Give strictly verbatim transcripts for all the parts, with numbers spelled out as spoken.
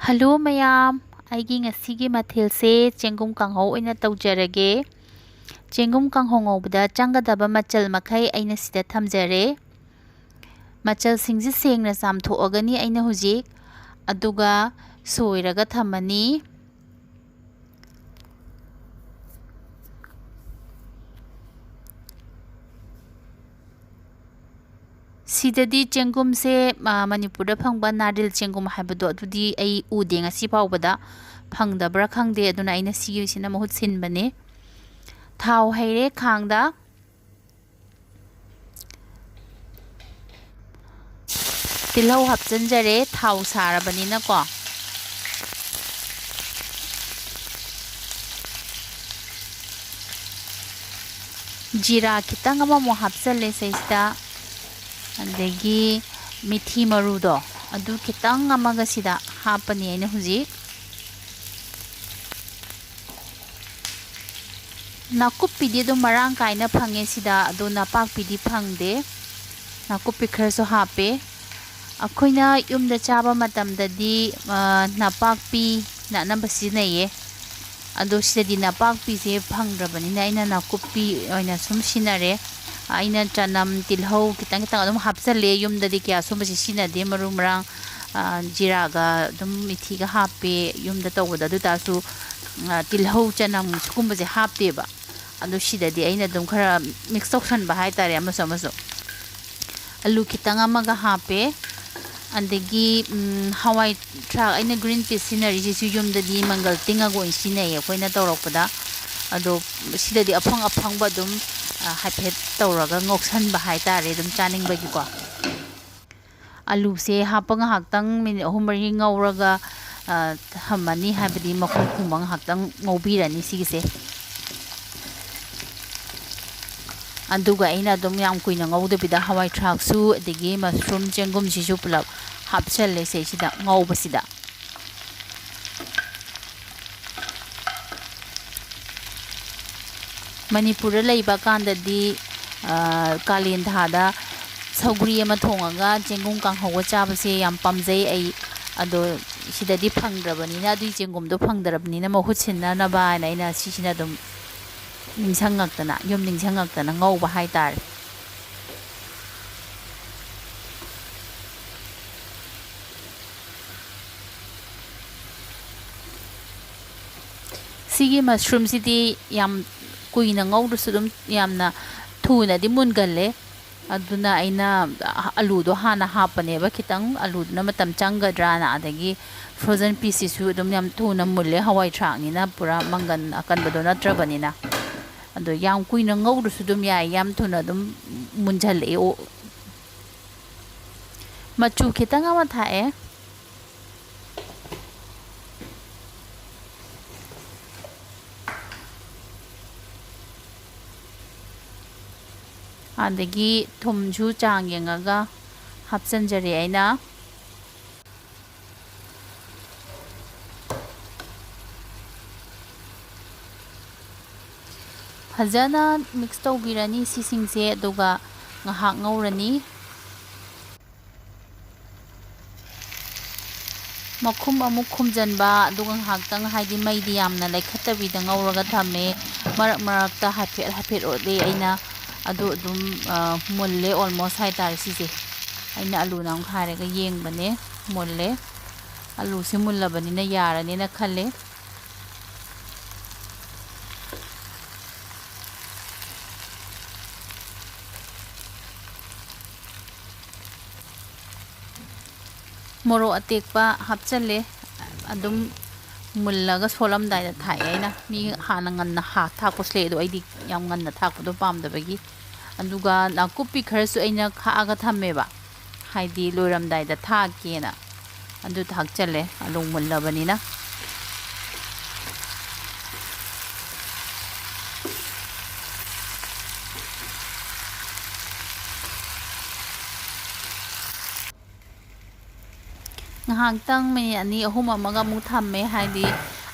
Hello ꯃꯌꯥꯝ, ꯑꯩꯒꯤ ꯉꯁꯤꯒꯤ ꯃꯊꯦꯜꯁꯦ ꯆꯦꯡꯒꯨꯝ ꯀꯥꯡꯍꯧ ꯑꯣꯏꯅ ꯇꯧꯖꯔꯒꯦ꯫ ꯆꯦꯡꯒꯨꯝ ꯀꯥꯡꯍꯧ ꯉꯧꯕꯗ ꯆꯪꯒꯗꯕ ꯃꯆꯜ ꯃꯈꯩ ꯑꯩꯅ ꯁꯤꯗ ꯊꯝꯖꯔꯦ꯫ ꯃꯆꯜꯁꯤꯡꯁꯤ ꯁꯦꯡꯅ ꯆꯥꯝꯊꯣꯛꯑꯒꯅꯤ ꯑꯩꯅ ꯍꯧꯖꯤꯛ, ꯑꯗꯨꯒ ꯁꯣꯏꯔꯒ ꯊꯝꯃꯅꯤ꯫ ꯁꯤꯗꯗꯤ ꯆꯦꯡꯒꯨꯝꯁꯦ, ꯑ, ꯃꯅꯤꯄꯨꯔꯗ ꯐꯪꯕ ꯅꯥꯔꯤꯜ ꯆꯦꯡꯒꯨꯝ ꯍꯥꯏꯕꯗꯣ, ꯑꯗꯨꯗꯤ ꯑꯩ ꯎꯗꯦ ꯉꯁꯤ ꯐꯥꯎꯕꯗ꯫ ꯐꯪꯗꯕ꯭ꯔꯥ ꯈꯪꯗꯦ, ꯑꯗꯨꯅ ꯑꯩꯅ ꯁꯤꯒꯤꯁꯤꯅ ꯃꯍꯨꯠ ꯁꯤꯟꯕꯅꯦ꯫ ꯊꯥꯎ ꯍꯩꯔꯦ ꯈꯥꯡꯗ꯫ ꯇꯤꯜꯍꯧ ꯍꯥꯞꯆꯤꯟꯖꯔꯦ, ꯊꯥꯎ ꯁꯥꯔꯕꯅꯤꯅꯀꯣ꯫ ꯖꯤꯔꯥ ꯈꯤꯇꯪ ꯑꯃꯃꯨꯛ ꯍꯥꯞꯆꯜꯂꯦ ꯁꯤꯗꯩꯁꯤꯗ, ꯑꯗꯒꯤ ꯃꯤꯊꯤ ꯃꯔꯨꯗꯣ, ꯑꯗꯨ ꯈꯤꯇꯪ ꯑꯃꯒ ꯁꯤꯗ ꯍꯥꯞꯄꯅꯤ ꯑꯩꯅ ꯍꯧꯖꯤꯛ꯫ ꯅꯥꯀꯨꯞꯄꯤꯗꯤ ꯑꯗꯨꯝ ꯃꯔꯥꯡ ꯀꯥꯏꯅ ꯐꯪꯉꯦ ꯁꯤꯗ, ꯑꯗꯣ ꯅꯄꯥꯛꯄꯤꯗꯤ ꯐꯪꯗꯦ꯫ ꯅꯥꯀꯨꯞꯄꯤ ꯈꯔꯁꯨ ꯍꯥꯞꯄꯦ꯫ ꯑꯩꯈꯣꯏꯅ ꯌꯨꯝꯗ ꯆꯥꯕ ꯃꯇꯝꯗꯗꯤ, ꯑ, ꯅꯄꯥꯛꯄꯤꯅ ꯑꯅꯝꯕ ꯁꯤꯖꯤꯟꯅꯩꯌꯦ꯫ ꯑꯗꯣ ꯁꯤꯗꯗꯤ ꯅꯄꯥꯛꯄꯤꯁꯦ ꯐꯪꯗ꯭ꯔꯕꯅꯤꯅ ꯑꯩꯅ ꯅꯥꯀꯨꯞꯄꯤ ꯑꯣꯏꯅ ꯁꯨꯝ ꯁꯤꯖꯤꯟꯅꯔꯦ꯫ ꯑꯩꯅ ꯆꯅꯝ, ꯇꯤꯜꯍꯧ ꯈꯤꯇꯪ ꯈꯤꯇꯪ ꯑꯗꯨꯝ ꯍꯥꯞꯆꯜꯂꯦ꯫ ꯌꯨꯝꯗꯗꯤ ꯀꯌꯥ ꯁꯨꯝꯕꯁꯦ ꯁꯤꯖꯤꯟꯅꯗꯦ꯫ ꯃꯔꯨ ꯃꯔꯥꯡ, ꯑ, ꯖꯤꯔꯥꯒ ꯑꯗꯨꯝ ꯃꯤꯊꯤꯒ ꯍꯥꯞꯄꯦ ꯌꯨꯝꯗ ꯇꯧꯕꯗ꯫ ꯑꯗꯨ ꯇꯥꯔꯁꯨ, ꯑ, ꯇꯤꯜꯍꯧ, ꯆꯅꯝ ꯁꯤꯒꯨꯝꯕꯁꯦ ꯍꯥꯞꯇꯦꯕ꯫ ꯑꯗꯣ ꯁꯤꯗꯗꯤ ꯑꯩꯅ ꯑꯗꯨꯝ ꯈꯔ mix ꯇꯧꯁꯟꯕ ꯍꯥꯏꯇꯥꯔꯦ, ꯑꯃꯁꯨ ꯑꯃꯁꯨ꯫ ꯑꯂꯨ ꯈꯤꯇꯪ ꯑꯃꯒ ꯍꯥꯞꯄꯦ꯫ ꯑꯗꯒꯤ, ꯎꯝ, ꯍꯋꯥꯏ ꯊ꯭ꯔꯥꯛ, ꯑꯩꯅ green peas ꯁꯤꯖꯤꯟꯅꯔꯤꯁꯤꯁꯨ ꯌꯨꯝꯗꯗꯤ ꯃꯪꯒꯜ ꯇꯤꯡꯉꯒ ꯑꯣꯏꯅ ꯁꯤꯖꯤꯟꯅꯩꯌꯦ ꯑꯩꯈꯣꯏꯅ ꯇꯧꯔꯛꯄꯗ꯫ ꯑꯗꯣ ꯁꯤꯗꯗꯤ ꯑꯐꯪ ꯑꯐꯪꯕ ꯑꯗꯨꯝ, ꯑ, ꯍꯥꯏꯐꯦꯠ ꯇꯧꯔꯒ ꯉꯧꯁꯟꯕ ꯍꯥꯏꯇꯥꯔꯦ, ꯑꯗꯨꯝ ꯆꯥꯅꯤꯡꯕꯒꯤꯀꯣ꯫ ꯑꯂꯨꯁꯦ ꯍꯥꯞꯄ ꯉꯥꯏꯍꯥꯛꯇꯪ minute ꯑꯍꯨꯝ ꯃꯔꯤ ꯉꯧꯔꯒ, ꯑ, ꯊꯝꯃꯅꯤ, ꯍꯥꯏꯕꯗꯤ ꯃꯈꯨꯝ ꯈꯨꯝꯃ ꯉꯥꯏꯍꯥꯛꯇꯪ ꯉꯧꯕꯤꯔꯅꯤ ꯁꯤꯒꯤꯁꯦ꯫ ꯑꯗꯨꯒ ꯑꯩꯅ ꯑꯗꯨꯝ ꯌꯥꯝ ꯀꯨꯏꯅ ꯉꯧꯗꯕꯤꯗ ꯍꯋꯥꯏ ꯊ꯭ꯔꯥꯛꯁꯨ ꯑꯗꯒꯤ mushroom, ꯆꯦꯡꯒꯨꯝꯁꯤꯁꯨ ꯄꯨꯂꯞ ꯍꯥꯞꯆꯜꯂꯦ ꯁꯤꯁꯤꯗ ꯉꯧꯕꯁꯤꯗ꯫ ꯃꯅꯤꯄꯨꯔꯗ ꯂꯩꯕ ꯀꯥꯟꯗꯗꯤ, ꯑ, ꯀꯥꯂꯦꯟ ꯊꯥꯗ ꯁꯧꯒ꯭ꯔꯤ ꯑꯃ ꯊꯣꯡꯉꯒ ꯆꯦꯡꯒꯨꯝ ꯀꯥꯡꯍꯧꯒ ꯆꯥꯕꯁꯦ ꯌꯥꯝ ꯄꯥꯝꯖꯩ ꯑꯩ꯫ ꯑꯗꯣ ꯁꯤꯗꯗꯤ ꯐꯪꯗ꯭ꯔꯕꯅꯤꯅ, ꯑꯗꯨꯒꯤ ꯆꯦꯡꯒꯨꯝꯗꯣ ꯐꯪꯗ꯭ꯔꯕꯅꯤꯅ, ꯃꯍꯨꯠ ꯁꯤꯟꯅꯅꯕ ꯍꯥꯏꯅ ꯑꯩꯅ ꯁꯤꯁꯤꯅ ꯑꯗꯨꯝ ꯅꯤꯡꯁꯤꯡꯉꯛꯇꯅ, ꯌꯨꯝ ꯅꯤꯡꯁꯤꯡꯉꯛꯇꯅ ꯉꯧꯕ ꯍꯥꯏꯇꯥꯔꯦ꯫ ꯁꯤꯒꯤ mushroomꯁꯤꯗꯤ ꯌꯥꯝ ꯀꯨꯏꯅ ꯉꯧꯔꯁꯨ ꯑꯗꯨꯝ ꯌꯥꯝꯅ ꯊꯨꯅꯗꯤ ꯃꯨꯟꯒꯜꯂꯦ꯫ ꯑꯗꯨꯅ ꯑꯩꯅ ꯑꯂꯨꯗꯣ ꯍꯥꯟꯅ ꯍꯥꯞꯄꯅꯦꯕ, ꯈꯤꯇꯪ ꯑꯂꯨꯗꯨꯅ ꯃꯇꯝ ꯆꯪꯒꯗ꯭ꯔꯥꯅ꯫ ꯑꯗꯒꯤ frozen pieceꯁꯤꯁꯨ ꯑꯗꯨꯝ ꯌꯥꯝ ꯊꯨꯅ ꯃꯨꯜꯂꯦ, ꯍꯋꯥꯏ ꯊ꯭ꯔꯥꯛꯅꯤꯅ, ꯄꯨꯔꯥ ꯃꯪꯒꯟ ꯑꯀꯟꯕꯗꯣ ꯅꯠꯇ꯭ꯔꯕꯅꯤꯅ꯫ ꯑꯗꯣ ꯌꯥꯝ ꯀꯨꯏꯅ ꯉꯧꯔꯁꯨ ꯑꯗꯨꯝ ꯌꯥꯏ, ꯌꯥꯝ ꯊꯨꯅ ꯑꯗꯨꯝ ꯃꯨꯟꯖꯜꯂꯛꯑꯦ꯫ ꯑꯣ, ꯃꯆꯨ ꯈꯤꯇꯪ ꯑꯃ ꯊꯥꯛꯑꯦ꯫ ꯑꯗꯒꯤ ꯊꯨꯝꯁꯨ ꯆꯥꯡ ꯌꯦꯡꯉꯒ ꯍꯥꯞꯆꯤꯟꯖꯔꯦ ꯑꯩꯅ꯫ ꯐꯖꯅ mix ꯇꯧꯕꯤꯔꯅꯤ ꯁꯤꯁꯤꯡꯁꯦ, ꯑꯗꯨꯒ ꯉꯥꯏꯍꯥꯛ ꯉꯧꯔꯅꯤ꯫ ꯃꯈꯨꯝ ꯑꯃꯨꯛ ꯈꯨꯝꯖꯤꯟꯕ, ꯑꯗꯨꯒ ꯉꯥꯏꯍꯥꯛꯇꯪ, ꯍꯥꯏꯗꯤ ꯃꯩꯗꯤ ꯌꯥꯝꯅ ꯂꯩꯈꯠꯇꯕꯤꯗ ꯉꯧꯔꯒ ꯊꯝꯃꯦ꯫ ꯃꯔꯛ ꯃꯔꯛꯇ ꯍꯥꯏꯐꯦꯠ ꯍꯥꯏꯐꯦꯠ ꯑꯣꯠꯂꯤ ꯑꯩꯅ꯫ ꯑꯗꯨ ꯑꯗꯨꯝ, ꯑ, ꯃꯨꯜꯂꯦ almost ꯍꯥꯏꯇꯥꯔꯦ ꯁꯤꯁꯦ꯫ ꯑꯩꯅ ꯑꯂꯨꯅ ꯑꯃꯨꯛ ꯍꯥꯏꯔꯒ ꯌꯦꯡꯕꯅꯦ, ꯃꯨꯜꯂꯦ꯫ ꯑꯂꯨꯁꯦ ꯃꯨꯜꯂꯕꯅꯤꯅ ꯌꯥꯔꯅꯦꯅ ꯈꯜꯂꯦ꯫ ꯃꯣꯔꯣꯛ ꯑꯇꯦꯛꯄ ꯍꯥꯞꯆꯜꯂꯦ꯫ ꯑꯗꯨꯝ ꯃꯨꯜꯂꯒ ꯁꯣꯜꯂꯝꯗꯥꯏꯗ ꯊꯥꯛꯑꯦ ꯑꯩꯅ꯫ ꯃꯤ ꯍꯥꯟꯅ ꯉꯟꯅ ꯍꯥ-, ꯊꯥꯛꯄꯁꯨ ꯂꯩ, ꯑꯗꯣ ꯑꯩꯗꯤ ꯌꯥꯝ ꯉꯟꯅ ꯊꯥꯛꯄꯗꯣ ꯄꯥꯝꯗꯕꯒꯤ꯫ ꯑꯗꯨꯒ ꯅꯥꯀꯨꯞꯄꯤ ꯈꯔꯁꯨ ꯑꯩꯅ ꯈꯥꯛꯑꯒ ꯊꯝꯃꯦꯕ, ꯍꯥꯏꯗꯤ ꯂꯣꯏꯔꯝꯗꯥꯏꯗ ꯊꯥꯛꯀꯦꯅ꯫ ꯑꯗꯨ ꯊꯥꯛꯆꯜꯂꯦ, ꯑꯂꯨ ꯃꯨꯜꯂꯕꯅꯤꯅ꯫ ꯉꯥꯏꯍꯥꯛꯇꯪ minute ꯑꯅꯤ ꯑꯍꯨꯝ ꯑꯃꯒ ꯑꯃꯨꯛ ꯊꯝꯃꯦ, ꯍꯥꯏꯗꯤ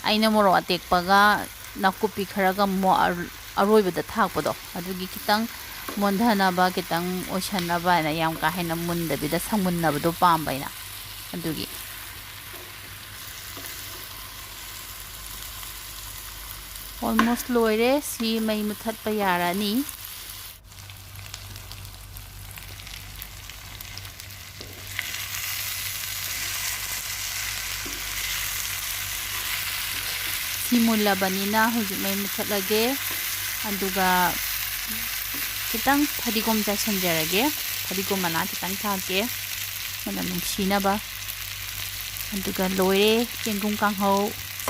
ꯑꯩꯅ ꯃꯣꯔꯣꯛ ꯑꯇꯦꯛꯄꯒ ꯅꯥꯀꯨꯞꯄꯤ ꯈꯔꯒ ꯃꯣ-, ꯑꯔꯣꯏꯕꯗ ꯊꯥꯛꯄꯗꯣ, ꯑꯗꯨꯒꯤ ꯈꯤꯇꯪ ꯃꯣꯟꯊꯅꯕ, ꯈꯤꯇꯪ ꯑꯣꯏꯁꯟꯅꯕ ꯍꯥꯏꯅ, ꯌꯥꯝ ꯀꯥ ꯍꯦꯟꯅ ꯃꯨꯟꯗꯕꯤꯗ ꯁꯪꯃꯨꯟꯅꯕꯗꯣ ꯄꯥꯝꯕ ꯑꯩꯅ꯫ ꯑꯗꯨꯒꯤ Almost ꯂꯣꯏꯔꯦ꯫ ꯁꯤ ꯃꯩ ꯃꯨꯊꯠꯄ ꯌꯥꯔꯅꯤ꯫ ꯁꯤ ꯃꯨꯜꯂꯕꯅꯤꯅ ꯍꯧꯖꯤꯛ ꯃꯩ ꯃꯨꯊꯠꯂꯒꯦ꯫ ꯑꯗꯨꯒ ꯈꯤꯇꯪ ꯐꯗꯤꯒꯣꯝ ꯆꯥꯏꯁꯟꯖꯔꯒꯦ꯫ ꯐꯗꯤꯒꯣꯝ ꯃꯅꯥ ꯈꯤꯇꯪ ꯊꯥꯛꯀꯦ, ꯃꯅꯝ ꯅꯨꯡꯁꯤꯅꯕ꯫ ꯑꯗꯨꯒ ꯂꯣꯏꯔꯦ, ꯆꯦꯡꯒꯨꯝ ꯀꯥꯡꯍꯧ꯫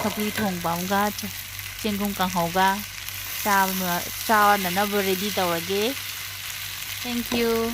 ꯁꯧꯒ꯭ꯔꯤ ꯊꯣꯡꯕ ꯑꯃꯒ ꯆꯦ-, ꯆꯦꯡꯒꯨꯝ ꯀꯥꯡꯍꯧꯒ ꯆꯥꯕ-, ꯆꯥꯅꯅꯕ ready ꯇꯧꯔꯒꯦ꯫ Thank you꯫